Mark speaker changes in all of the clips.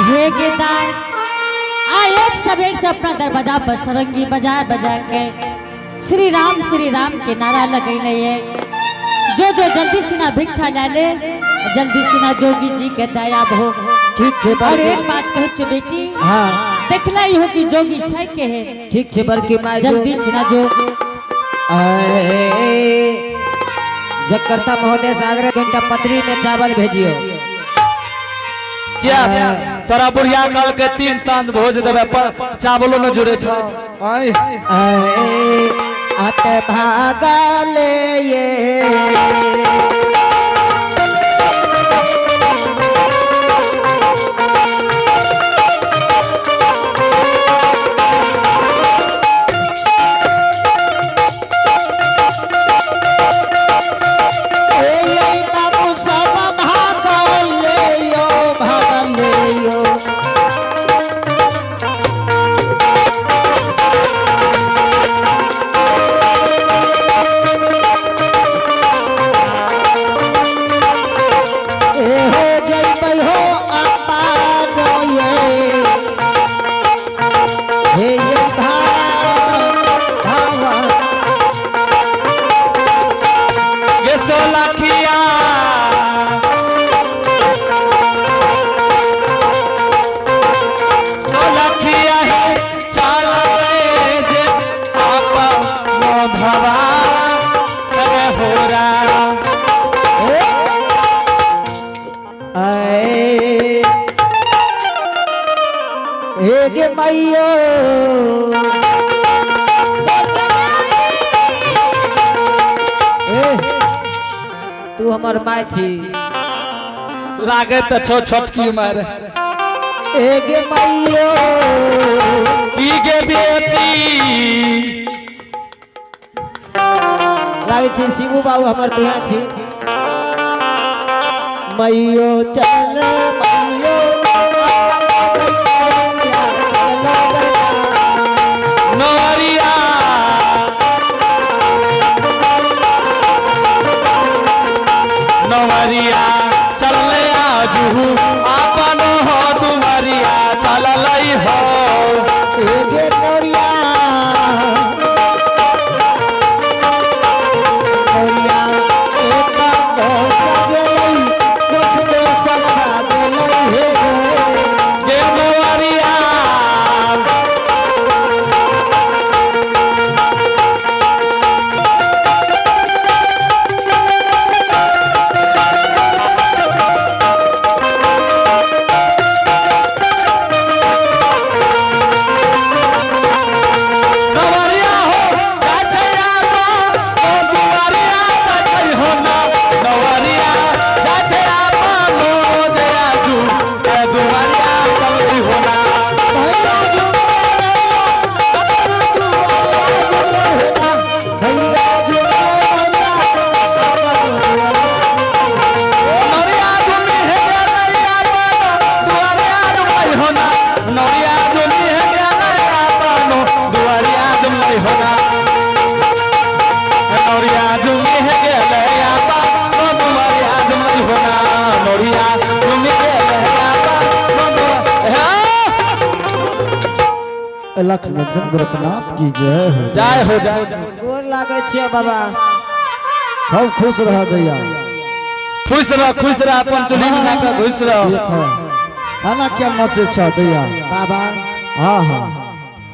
Speaker 1: हे गीता, आ एक सवेर से अपना दरवाजा पर सरंगी बजा बजा के श्री राम के नारा लगैले है। जो जो जल्दी सिना भिक्षा ला ले, जल्दी सिना जोगी जी के दया भो।
Speaker 2: ठीक छै
Speaker 1: और
Speaker 2: बड़की।
Speaker 1: एक बात कहै छी बेटी,
Speaker 2: हाँ।
Speaker 1: देखले ही हो कि जोगी छै के है।
Speaker 2: ठीक छै बड़की माय।
Speaker 1: जल्दी सिना जो।
Speaker 2: जगकर्ता महोदय से आग्रह, घंटा पत्री में चावल भेजियो।
Speaker 3: क्या तोरा बुढ़िया कल के 3 सांझ भोज देवे पर चावलो न जुड़े छौ।
Speaker 4: आय।
Speaker 2: अत भागले ये ए बाबू सब भागले यो, भागले यो। ए हो जइबै हो अपानो ये, हे ये भाव भाव।
Speaker 3: ये सोलखिया सोलखिया है चाल जे आप भवा हो राम।
Speaker 2: आए हे गे मैयो, ए तू हमर माय छी।
Speaker 3: लागे त छो छोटकी मारे।
Speaker 2: हे गे मैयो।
Speaker 3: की गे बेटी?
Speaker 2: लागै छी शिबू बाबू हमर तुहे छी। मैयो चल मैयो,
Speaker 3: नौरिया नौरिया चलले आजू आपन हो दुआरिया चललै हो।
Speaker 2: हे गे नौरिया नौरिया, एक तो सजलै कुछ तो सगरा गेलै हे गे।
Speaker 3: गे नौरिया। नवरिया हो जाचया तो ओ दुआरिया जाचै हो ना, नवरिया जाचया पानो जयाजू ए दुआरिया चलती हो ना।
Speaker 2: भैया
Speaker 3: नवरिया जुमी है नरिया पानो दुआरिया जुमई हो ना, नवरिया जुमी है नरिया पानो दुआरिया जुमई हो ना, नवरिया जुमी है नरिया पानो दुआरिया जुमई हो ना, नवरिया जुमी है नरिया पानो दुआरिया।
Speaker 4: लख रंजन गोरखनाथ की जय हो।
Speaker 3: जय हो, जय।
Speaker 2: गोर लागै छियै बाबा।
Speaker 4: हम खुश रह दैया।
Speaker 3: खुश रह, खुश रह, अपन चुली बना के खुश रह।
Speaker 4: देखो आना क्या नचे छ दैया।
Speaker 2: बाबा।
Speaker 4: हाँ हाँ।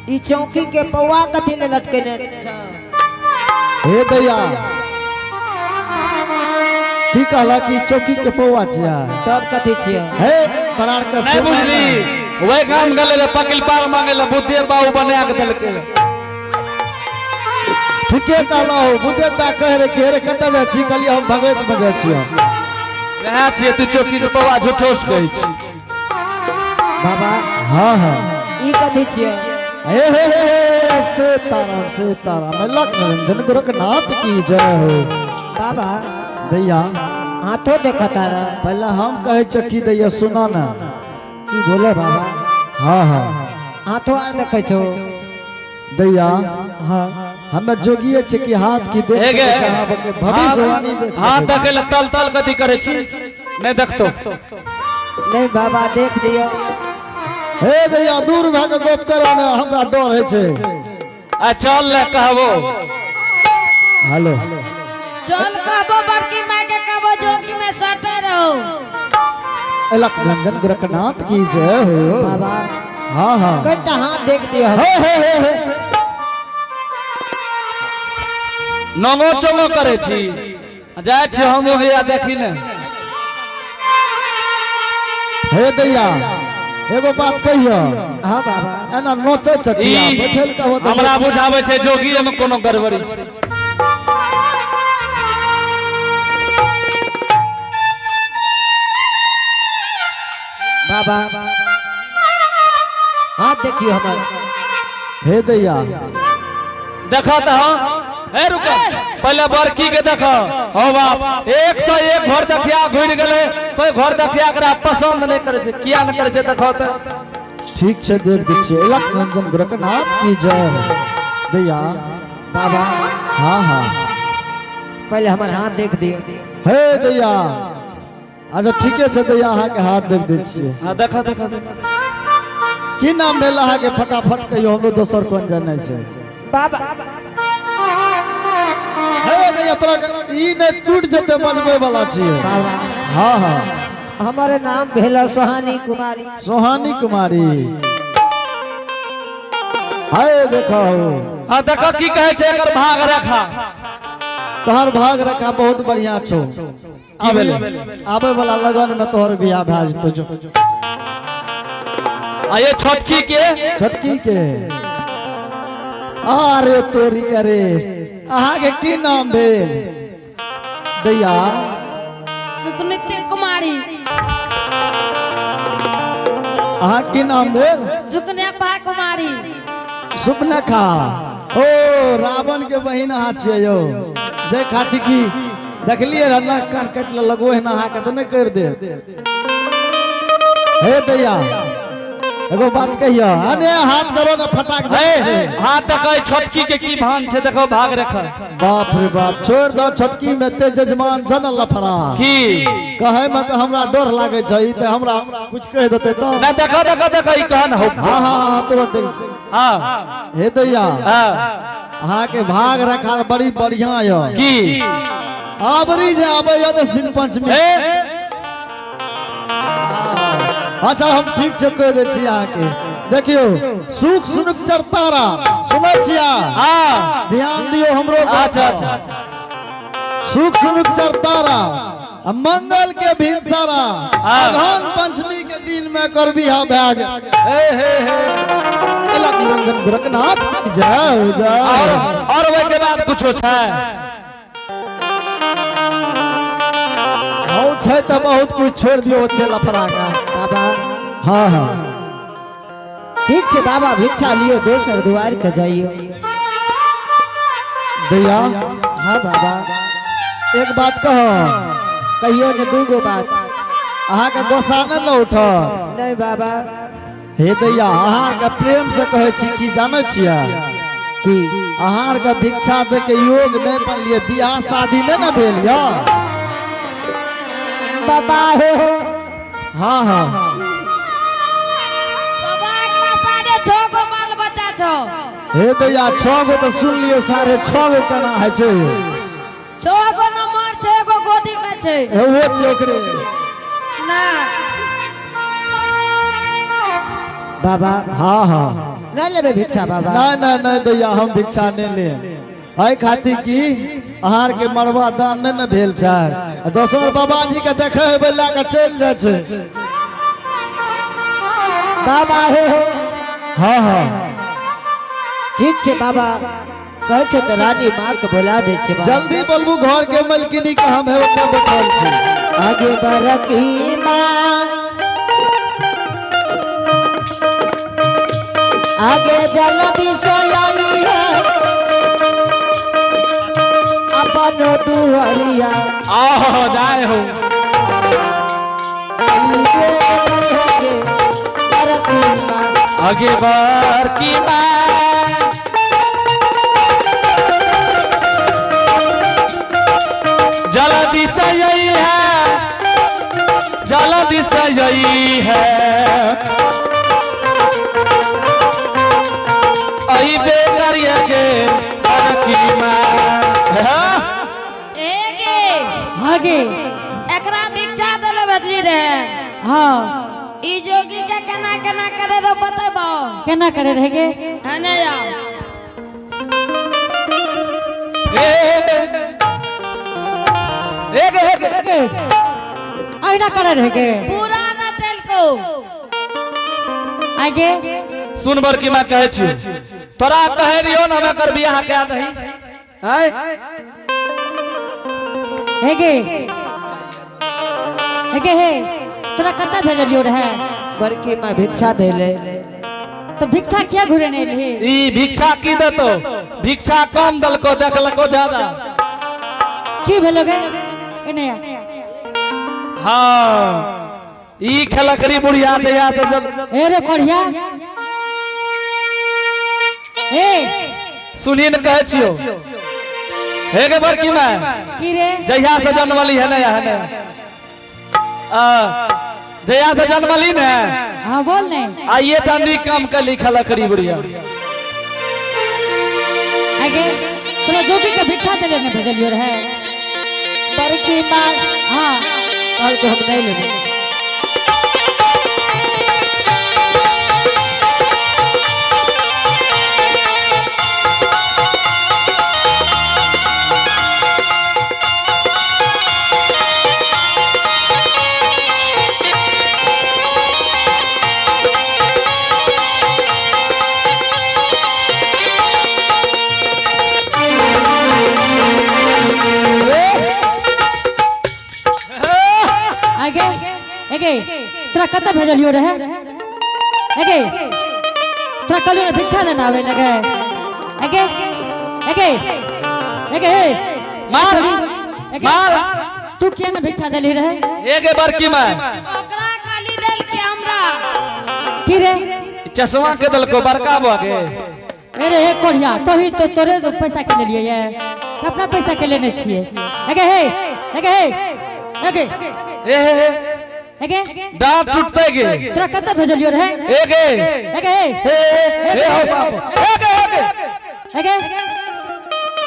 Speaker 2: ई चौकी के पौआ कथी ले लटकेने छ?
Speaker 4: हे दैया, की कहला कि चौकी के पौआ छिया?
Speaker 2: तब कथी छियै?
Speaker 4: हे तरार के
Speaker 3: नहीं
Speaker 4: सोना।
Speaker 3: बुझली, वही काम गले रे पकिल पाल मांगे ला बुद्धि बाबू बना के देलके।
Speaker 4: ठीके कहला हो बुद्धे ता कह रे कि रे कतऽ जाइ छी? कहलियै हम भगवत में जाइ छियै।
Speaker 3: वएह छियै, तू चौकी के पौआ झूठो से कहै छी।
Speaker 2: बाबा।
Speaker 4: हाँ हाँ।
Speaker 2: ई कथी छियै?
Speaker 4: हे हे हे हे, सीताराम सीताराम, लख निरंजन गोरखनाथ की जय हो।
Speaker 2: बाबा।
Speaker 4: दैया।
Speaker 2: हाथो देखता रह।
Speaker 4: पहले हम कहै छियै की दैया, सुना ना।
Speaker 2: की बोले बाबा?
Speaker 4: हाँ हाँ।
Speaker 2: हाथो आर देखै छौ?
Speaker 4: दैया।
Speaker 2: हाँ।
Speaker 4: हमे जोगिए छै कि हाथ की देख
Speaker 3: हे गे।
Speaker 4: सकै छै, अहाँ के भविष्यवाणी देख
Speaker 3: हाथ
Speaker 4: सकै छै।
Speaker 3: देखे ला तल तल कथी करै छी? नहीं देखतो।
Speaker 2: नहीं बाबा, देख दियो।
Speaker 4: हे दैया, दूर भए के गप करो ने, हमरा डर होइ छै।
Speaker 3: आ चल ने कहबो।
Speaker 4: हेलो।
Speaker 5: चल कहबो, बड़की माय के कहबो, जोगी में सटे रहो।
Speaker 4: अलख रंजन गोरखनाथ की जय हो।
Speaker 2: बाबा।
Speaker 4: हाँ हाँ।
Speaker 2: कनिटा हाथ देख दियौ।
Speaker 4: हे हे हे हे।
Speaker 3: नमो चमो करै छी, जाइ छी हम भैया, देखी ने।
Speaker 4: हे दैया, एगो बात कहियो।
Speaker 2: हाँ बाबा।
Speaker 4: एना नोचै
Speaker 3: ई
Speaker 4: छथिया, बैठल कहबो तऽ
Speaker 3: हमरा बुझाबै छै जोगी में कोनो गड़बड़ी छै।
Speaker 2: बाबा, हाथ देखियौ हमर।
Speaker 4: हे दैया।
Speaker 3: देखा तऽ हाँ, हे रुक, पहले बड़की के देख हो बाप, 101 घर दखिया घुरि गेलै, कोई घर दखिया एकरा पसंद नहि करै छै। किया नहि करै छै, देखो तऽ।
Speaker 4: ठीक छै, देख दै छियै। अलख रंजन गोरखनाथ की जय हो। दैया।
Speaker 2: बाबा।
Speaker 4: हाँ हाँ।
Speaker 2: पहिले हमर हाथ देख दियौ।
Speaker 4: हे दैया, अच्छा ठीके छै दैया, अहाँके हाथ देख दै छियै।
Speaker 3: हाँ, देखो देखो देखो।
Speaker 4: की नाम भेल अहाँके? फटाफट कहियौ, हमरो दोसर कोन जानै छै।
Speaker 2: बाबा।
Speaker 4: हे दैया, तोरा ई नहि टूट जेतै, बजबै वाला छियै।
Speaker 2: बाबा।
Speaker 4: हाँ हाँ।
Speaker 2: हमर नाम भेल सोहानी कुमारी।
Speaker 4: सोहानी कुमारी, हाय देखो।
Speaker 3: हाँ, देखो की कहै छै एकर भाग रेखा।
Speaker 4: तोहर भाग रेखा बहुत बढ़िया छौ।
Speaker 3: की भेलै?
Speaker 4: आबे वाला लगन में तोहर बियाह भए जेतौ जो।
Speaker 3: आ ये छोटकी के?
Speaker 4: छोटकी के, अरे तोरी करे, अहाँके की नाम भेल दैया?
Speaker 5: सुकनीति कुमारी।
Speaker 4: अहाँ की नाम भेल?
Speaker 5: सुकन्या कुमारी।
Speaker 4: सुपनखा, ओ रावण के बहिन अहाँ छियै यौ। जय खातिर की देखलियै रहऽ, नाक कान काटि लेलक, ओहिना अहाँके तऽ नहि करि देत। हे दैया, एगो बात कहियो, अने हाथ करो ने फटाक।
Speaker 3: हे, हाँ तऽ कहै छोटकी के की भान छै, देखो भाग रेखा।
Speaker 4: बाप रे बाप, छोड़ दो, छोटकी में एते जजमान छ ने लफड़ा।
Speaker 3: की?
Speaker 4: कहे में तऽ हमरा डर लागे छै, ई तऽ हमरा कुछ कहि देतै तऽ।
Speaker 3: ना, देखो देखो देखो, ई कहन हो।
Speaker 4: हाँ हाँ हाँ, तुरंत देख छी। हे दैया। अहाँके भाग रेखा बड़ी बढ़िया यऽ।
Speaker 3: की?
Speaker 4: आबरी जे आबै यऽ ने सिन पंचमी।
Speaker 3: हे।
Speaker 4: अच्छा, हम ठीक छै, कहि दै छी अहाँके। देखियौ, सुख सुनुक चरतारा सुनै छियै?
Speaker 3: हाँ।
Speaker 4: ध्यान दियौ हमरो गप
Speaker 3: अच्छा
Speaker 4: पर।
Speaker 3: अच्छा।
Speaker 4: सुख सुनुक चरतारा आ मंगल के भिनसरा, अगहन पंचमी के दिन में कर बियाह भए गेल।
Speaker 3: हे हे हे।
Speaker 4: अलख निरंजन गोरखनाथ की जय हो, जय।
Speaker 3: और ओहि के बाद कुछो छै?
Speaker 4: हौ, छै तऽ बहुत कुछ, छोड़ दियौ ओते लफड़ा के।
Speaker 2: बाबा।
Speaker 4: हाँ हाँ।
Speaker 2: ठीक छै बाबा, भिक्षा लियौ, दोसर दुआर के जाइयो।
Speaker 4: दैया।
Speaker 2: हाँ बाबा।
Speaker 4: एक बात कहो?
Speaker 2: कहियो ने, दूगो बात।
Speaker 4: अहाँके गोसा नहि ने उठत?
Speaker 2: नहीं बाबा।
Speaker 4: हे दैया, अहाँके प्रेम से कहै छी, की जानै छियै?
Speaker 2: की?
Speaker 4: अहाँके भिक्षा दे के योग नहि बनलियै, बियाह शादी नहि ने भेल यऽ।
Speaker 2: बाबा हे हो।
Speaker 4: हाँ हाँ।
Speaker 5: बाबा, एकरा 6.5 गो बाल बच्चा छौ।
Speaker 4: हे दैया, 6 गो तऽ सुन लियौ, 6.5 गो केना होइ छै?
Speaker 5: 6 गो नंबर छै, एगो गोदी में छै।
Speaker 4: हे, ओ छै ओकरे?
Speaker 5: ना।
Speaker 2: बाबा।
Speaker 4: हाँ हाँ।
Speaker 2: नहीं लेबै भिक्षा बाबा?
Speaker 4: नहीं नहीं नहीं दैया, हम भिक्षा नहि लेब। एहि खातिर की अहाँके मरबा दान नहि ने भेल छै आ दोसर बाबाजी के देखे हेबै, लए कऽ चलि जाइ छै।
Speaker 2: बाबा हे हो।
Speaker 4: हाँ हाँ।
Speaker 2: ठीक छै बाबा, कहै छै तऽ रानी माँ के बोला दै छै बाबा।
Speaker 4: जल्दी बोलबू, घर के मलकिनी के हम है ओतऽ बैठल छी।
Speaker 2: आगे बरकी माँ, आगे जल्दी से आई है अपन दुहरिया।
Speaker 3: आहो, जाय हो।
Speaker 2: ई गे बरकी माँ।
Speaker 3: आगे बार की माँ, जल्दी से यही है, जल्दी से यही है।
Speaker 1: हाँ।
Speaker 5: ई जोगी के केना केना करे रहो बतेबो?
Speaker 1: केना करे रहे गे?
Speaker 5: है ना जाओ।
Speaker 3: ए ए गे ए गे।
Speaker 1: गे अहिना करे रहे गे?
Speaker 5: पूरा न चल को।
Speaker 1: आगे।
Speaker 3: सुन बड़की माँ, कहै छी तोरा कहे रहियो न, हमे कर बियाह कए दही आय।
Speaker 1: हे गे, हे गे, हे, तोरा कतऽ भेजलियो रहे?
Speaker 2: बड़की माँ, भिक्षा देले।
Speaker 1: तो भिक्षा किया घुरे नहीं एलही?
Speaker 3: ई भिक्षा की देतो? भिक्षा कम दलको, देखलको ज्यादा।
Speaker 1: की भेलो गे? एने आ।
Speaker 3: हाँ, ई खेलकरी बुढ़िया जहिया से जब
Speaker 1: ए रे कोढ़िया, ए।
Speaker 3: सुनी न, कहै छियो हे गे बड़की माँ।
Speaker 1: की रे?
Speaker 3: जहिया से जनमली है ना, है ना, आ जहिया से जनमली ने।
Speaker 1: हाँ, बोल ने।
Speaker 3: आ ये टा नीक काम के लिखल लकड़ी बुढ़िया।
Speaker 1: आगे, तोरा जोगी के भिक्षा देले ने भेजलियो रहे?
Speaker 2: बड़की माँ,
Speaker 1: हाँ।
Speaker 2: कहलकै हम नहीं लेबै।
Speaker 1: आगे, एगे, तोरा कतऽ भेजलियो रहे? एगे, तोरा कहलियो रहे भिक्षा देना आवे लगे? एगे, एगे, एगे, हे।
Speaker 3: मार।
Speaker 1: एगे,
Speaker 3: मार।
Speaker 1: तू किया ने भिक्षा देली रहे?
Speaker 3: हे गे बड़की माँ।
Speaker 5: ओकरा काली देल के हमरा।
Speaker 1: की रे?
Speaker 3: चश्मा के दलको बड़का भऽ गे।
Speaker 1: अरे हे कोढ़िया, तोही तो तोरे तो पैसा के लेलिए ये, अपना पैसा के लेने छिए। एगे, हे, एगे, हे, एगे।
Speaker 3: हे हे हे।
Speaker 1: एगे।
Speaker 3: दांत टूटते गे।
Speaker 1: तोरा कतऽ भेजलियो रहे?
Speaker 3: हे गे।
Speaker 1: एगे, हे।
Speaker 3: हे हे हो बाप, हे गे, हे गे।
Speaker 1: एगे,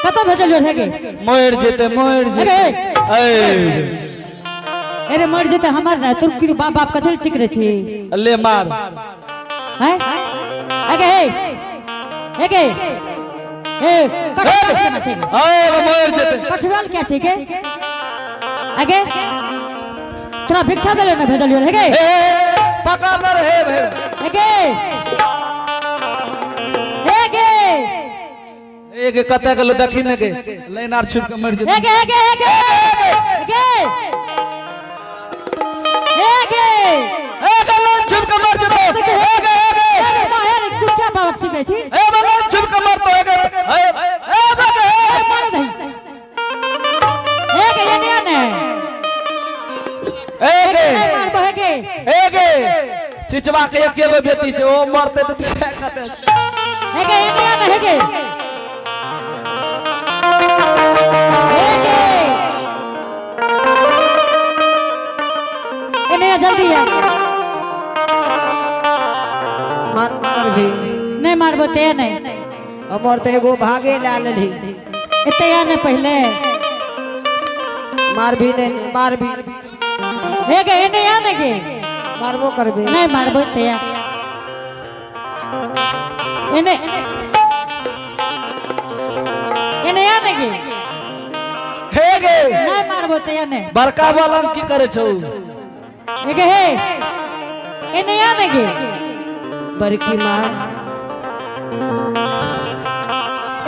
Speaker 1: कतऽ भेजलियो रहे गे?
Speaker 3: मर जेते, मर जेते। ऐ।
Speaker 1: अरे मर जेते हमर ना, तोर की बाप बाप कथी चिकरे छी?
Speaker 3: ले मार।
Speaker 1: हैं? एगे, हे, एगे, हे, कठुआल केना छै गे?
Speaker 3: ऐ मर जेते।
Speaker 1: कठुआल क्या छै गे? आगे, तोरा भिक्षा देले ने भेजलियो रहे गे?
Speaker 3: हे पकड़ ले रे हे।
Speaker 1: एगे, एगे।
Speaker 3: एगे, कतऽ गेलो? देखी ने गे, लाइन आर छुप के मर जेते।
Speaker 1: एगे, एगे, एगे, एगे, एगे।
Speaker 3: एगे, लाइन छुप के मर जेते। एगे, एगे।
Speaker 1: अरे माँ, अरे तू क्या बाप चिकरे छी?
Speaker 3: ए लाइन छुप के मरतो। एगे, ए ए बगे।
Speaker 1: ए, मारे दही। एगे, ये नहीं ने।
Speaker 3: एगे।
Speaker 1: नहीं मारबो एगे।
Speaker 3: एगे, चिचवा के एक एगो बेटी छै, ओ मरते तऽ कते।
Speaker 1: एगे, ये नहीं ने एगे। एगे, ए नहीं, जल्दी है।
Speaker 2: मार भी।
Speaker 1: नहीं मारबो ते नहीं।
Speaker 2: हमर तऽ एगो भागे लए लेलही।
Speaker 1: एते आ ने पहले।
Speaker 2: मार भी नहीं, मार भी।
Speaker 1: एगे, ए नहीं आ ने गे।
Speaker 2: मारबो करबे।
Speaker 1: नहीं मारबो ते आ। एने, एने आ ने गे।
Speaker 3: हे गे।
Speaker 1: नहीं मारबो ते ने।
Speaker 3: बड़का वाला की करे छौ?
Speaker 1: एगे, हे, एने आ ने गे।
Speaker 2: बड़की माँ।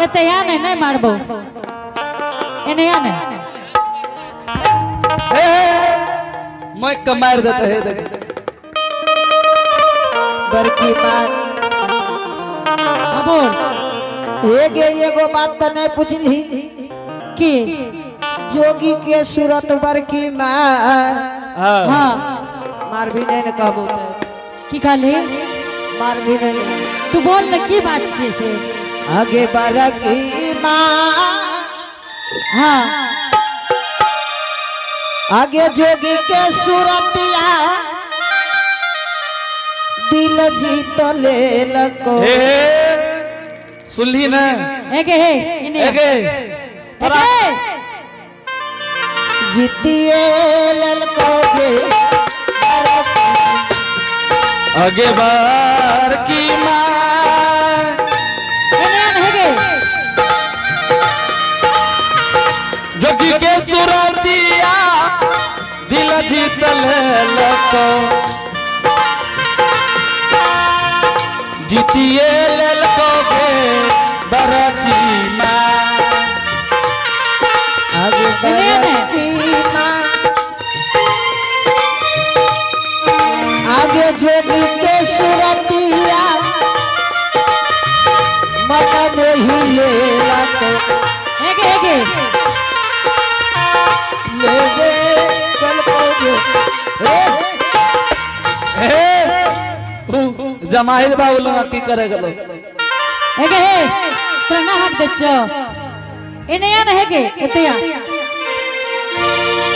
Speaker 1: एते आ ने, नहीं मारबो, एने आ ने।
Speaker 3: हे मैं के मार देते। हे देख।
Speaker 2: बड़की माँ।
Speaker 1: हाँ, बोल।
Speaker 2: एगे, एगो बात तऽ नहीं पुछली।
Speaker 1: की?
Speaker 2: जोगी के सूरत, बड़की माँ।
Speaker 3: हाँ।
Speaker 1: हाँ।
Speaker 2: मार भी नहीं ने कहबो तऽ।
Speaker 1: की कहली?
Speaker 2: मार भी नहीं ने।
Speaker 1: तू बोल ने, की बात छै से?
Speaker 2: आगे बड़की माँ।
Speaker 1: हाँ।
Speaker 2: आगे जोगी के सूरतिया दिल जीत लेलको।
Speaker 3: हे हे, सुनली ने?
Speaker 1: एगे, हे, एने।
Speaker 3: एगे, तोरा
Speaker 1: एगे।
Speaker 2: जीतिए लेलको गे बड़की।
Speaker 3: अगे बार की माँ।
Speaker 1: एने आन हे गे।
Speaker 3: जोगी के सुरतिया दिल जीत लेलको, जीतिए लेलको गे बरकी माँ।
Speaker 2: आगे बरकी माँ, आगे जोगी के सुरतिया मन मोही लेलक।
Speaker 1: हे गे, हे गे।
Speaker 2: ले गे कल को गे। ए,
Speaker 3: हे जमाहिर बाबू लगा की करे गेलो?
Speaker 1: हे गे, हे तोरा ना हाक दै छियौ। एने आन हे गे, एते आ।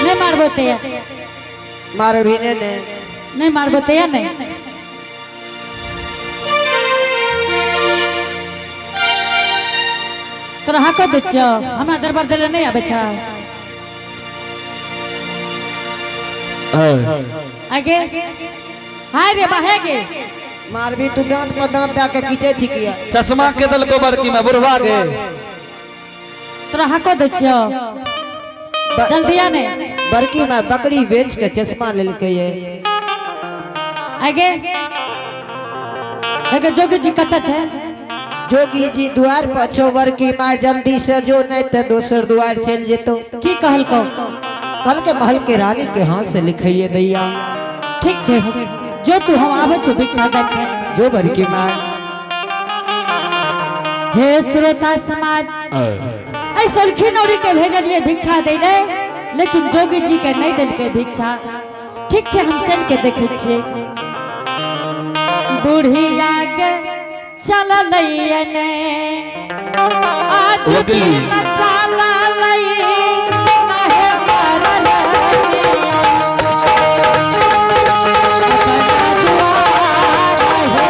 Speaker 1: नहि मारबो ते आ।
Speaker 2: मारो भी ने ने।
Speaker 1: नहि मारबो ते आ नहि। तोरा हाको दै छियौ, हमरा दरबार दै लए नहि आबै छ। आगे हाय रे बा हे गे।
Speaker 2: मारबी तू दांत पर दांत दए के खींचे छी किया?
Speaker 3: चश्मा के दलको बड़की में बुढ़वा गे।
Speaker 1: तोरा हाको दै छियौ, जल्दी आ ने।
Speaker 2: बड़की माँ बकरी बेच के चश्मा लेलकै ये।
Speaker 1: आगे हे गे, जोगी जी कतऽ छै?
Speaker 2: जोगी जी द्वार पर छौ बड़की माँ, जल्दी से जो नहीं तो दोसर द्वार चल जेतो।
Speaker 1: की कहलकौ?
Speaker 2: कल के महल के रानी के हाथ से लिखाइए दैया।
Speaker 1: ठीक छै, जो तू, हम आबै छौ भिक्षा दऽ के।
Speaker 2: जो बड़की माँ।
Speaker 1: हे श्रोता समाज, ऐ सलखी नौरी के भेजलिए भिक्षा दै ले, लेकिन जोगी जी के नहीं देलकै भिक्षा। ठीक छै, हम चल के देखै छियै। बुढ़िया के चललै ने आज दिन चललै नहे मरल अपना दुआर हे।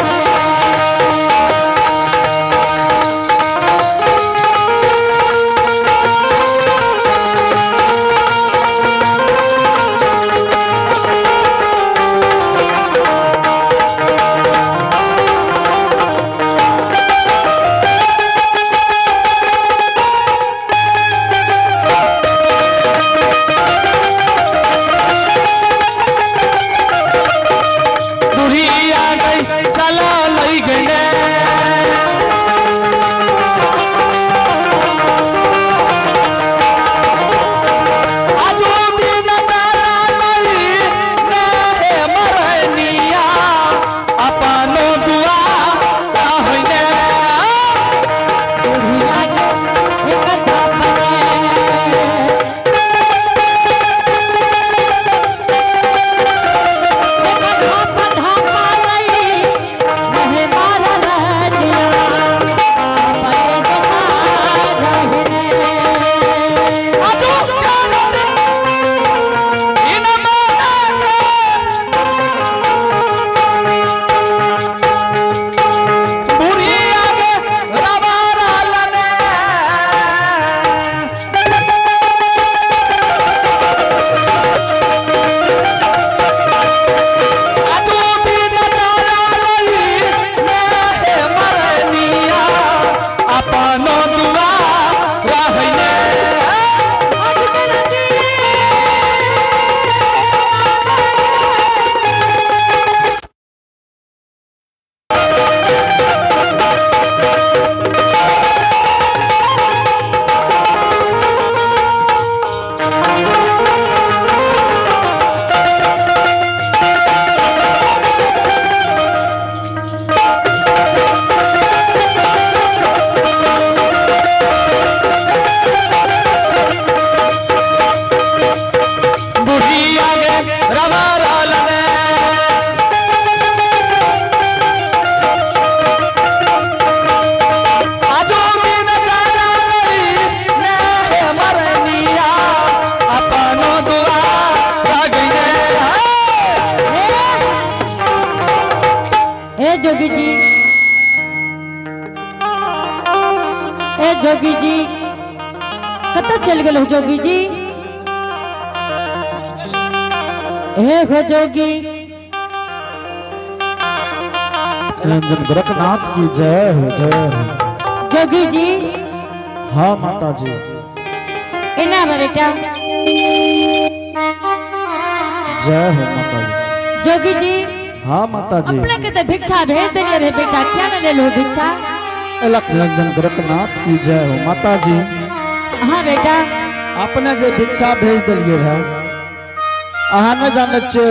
Speaker 3: बुढ़िया गई चला लई गने। आजो दिन तारा लई ने मरनिया अपनो दुआ होइने।
Speaker 1: बुढ़िया के एक थापने एक धाप धापा लई नहे मारल रजिया अपने दुआर रहने।
Speaker 3: आजो करत इन माना बुढ़िया के रवारा लने। आजो दिन चला रही ने मरनिया अपनो दुआ रहने। बुढ़िया के रवारा लने। आजो दिन चला गई ने मरनिया अपनो दुआ रगने।
Speaker 1: ए जोगी जी, ए जोगी जी, कतऽ चलि गेलहुँ जोगी जी? हे हो जोगी,
Speaker 4: अलख निरंजन गोरखनाथ की जय हो, जय हो।
Speaker 1: जोगी जी।
Speaker 4: हाँ माता जी।
Speaker 1: एना बा बेटा।
Speaker 4: जय हो माता जी।
Speaker 1: जोगी जी।
Speaker 4: हाँ माता जी।
Speaker 1: अपने के तो भिक्षा भेज देने रहे बेटा, क्या न ले लो भिक्षा?
Speaker 4: अलख निरंजन गोरखनाथ की जय हो माता जी।
Speaker 1: हाँ बेटा।
Speaker 4: अपने जे भिक्षा भेज दिलिए रहे, अहाँ न जाने छे,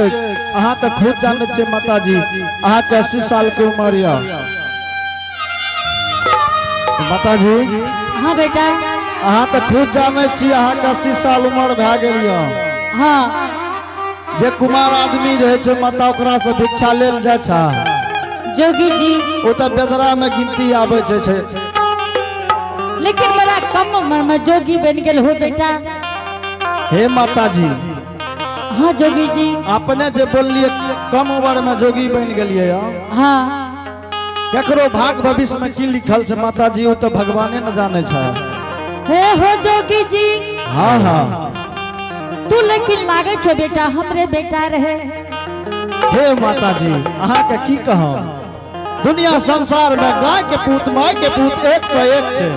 Speaker 4: अहाँ तो खुद जाने छे माता जी, अहाँ के 80 साल के उम्र या माता जी।
Speaker 1: हाँ बेटा।
Speaker 4: अहाँ तो खुद जाने छी, अहाँ के 80 साल उम्र भए गेल या।
Speaker 1: हाँ।
Speaker 4: जे कुमार आदमी रहे छे माता, ओकरा से भिक्षा लेल जाय छा।
Speaker 1: जोगी जी।
Speaker 4: ओ तो बेदरा में गिनती आवे छे छे।
Speaker 1: लेकिन बड़ा कम उम्र में जोगी बन गेल हो बेटा।
Speaker 4: हे माता जी।
Speaker 1: हाँ जोगी जी।
Speaker 4: अपने जे बोलिए कम उम्र में जोगी बन गेलिए।
Speaker 1: हाँ।
Speaker 4: केकरो भाग भविष्य में की लिखल छे माता जी, ओ तो भगवाने न जाने छे।
Speaker 1: हे हो जोगी जी।
Speaker 4: हाँ हाँ।
Speaker 1: तू लेकिन लागे छो बेटा हमरे बेटा रहे।
Speaker 4: हे माता जी, अहाँ के की कहब, दुनिया संसार में गाय के पूत माय के पूत एक पर एक छे।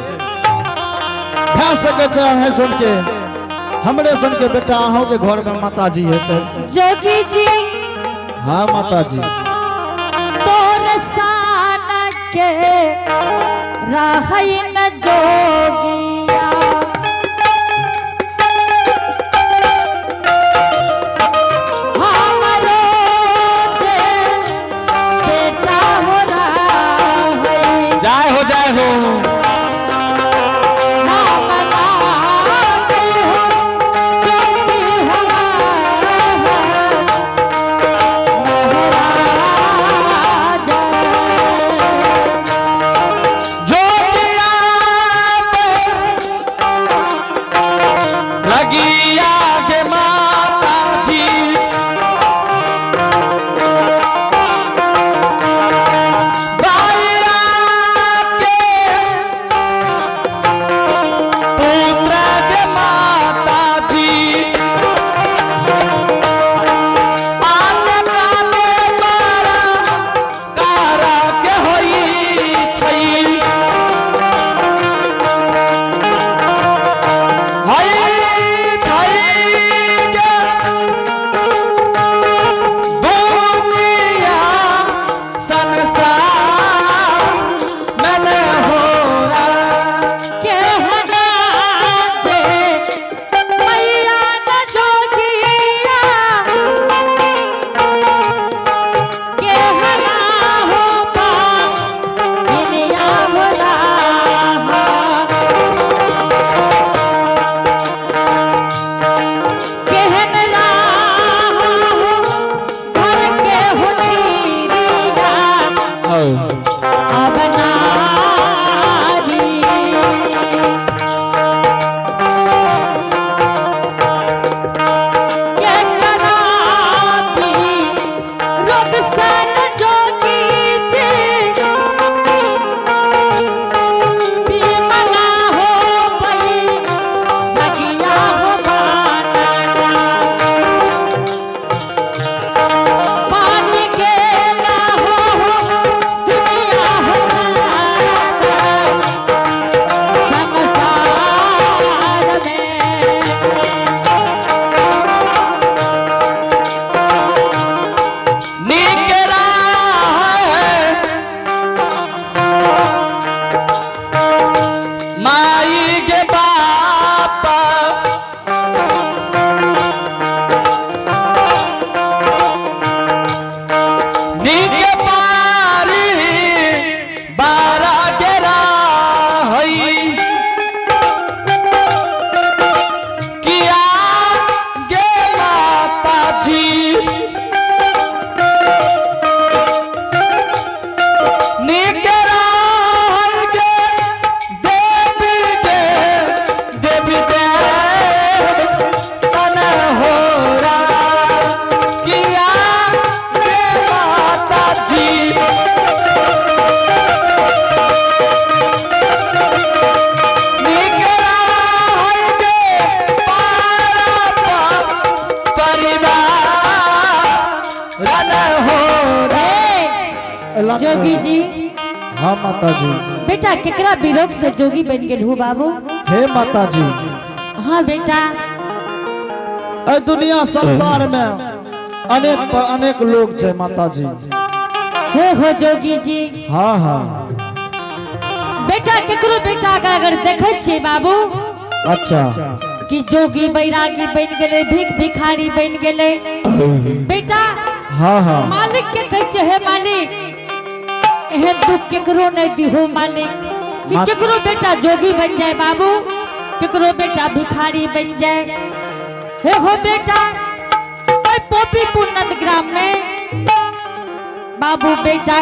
Speaker 4: भए सके छे अहें सन के, हमरे सन के बेटा अहों के घर में माता जी हेतै।
Speaker 1: जोगी जी।
Speaker 4: हाँ माता जी।
Speaker 1: तोर सान के रहै न जोगिया। हमरो जे बेटा हो रहै।
Speaker 3: जय हो, जय हो।
Speaker 1: राम नाम हो, जोगी हो रहै। महाराजा।
Speaker 3: जोगिया लगिया के माता जी, बाया के पुत्र के माता जी, आन काने मारा कारा के होई छई। हई छई के दुनिया संसार मन हो रहा।
Speaker 1: के हना जे मैया न जोगिया, के हना हो पा दुनिया हो रहा। केहन राह हो घर के हो तीरिया, अब नारी। के करापी रोग सन जोगी जी, बिमला हो पई लगिया हो बाना। पानी के ना हो दुनिया हो संसार में।
Speaker 3: नीक राह माई के बापा, नीक पारी बारा के राहई, किया गे माता जी, नीक राह के देवी के देवी देव तन हो रा, किया गे माता
Speaker 4: एला
Speaker 1: जोगी जी।
Speaker 4: हाँ माता जी।
Speaker 1: बेटा केकरा विरोध से जोगी बन गेल हूँ बाबू?
Speaker 4: हे माता जी।
Speaker 1: हाँ बेटा।
Speaker 4: ए दुनिया संसार में अनेक अनेक लोग छै माता जी।
Speaker 1: हे हो जोगी जी।
Speaker 4: हाँ हाँ।
Speaker 1: बेटा केकरो बेटा के अगर देखे छियै बाबू
Speaker 4: अच्छा
Speaker 1: कि जोगी बैरागी बन गेलै, भीख भिखारी बन गेलै बेटा।
Speaker 4: हाँ हाँ।
Speaker 1: मालिक के कहै छियै, हे मालिक, एहन दुख केकरो नहीं दिहो मालिक कि केकरो बेटा जोगी बन जाए बाबू, केकरो बेटा भिखारी बन जाए। हे हो बेटा, ओइ पोपीपुर नंदग्राम में बाबू बेटा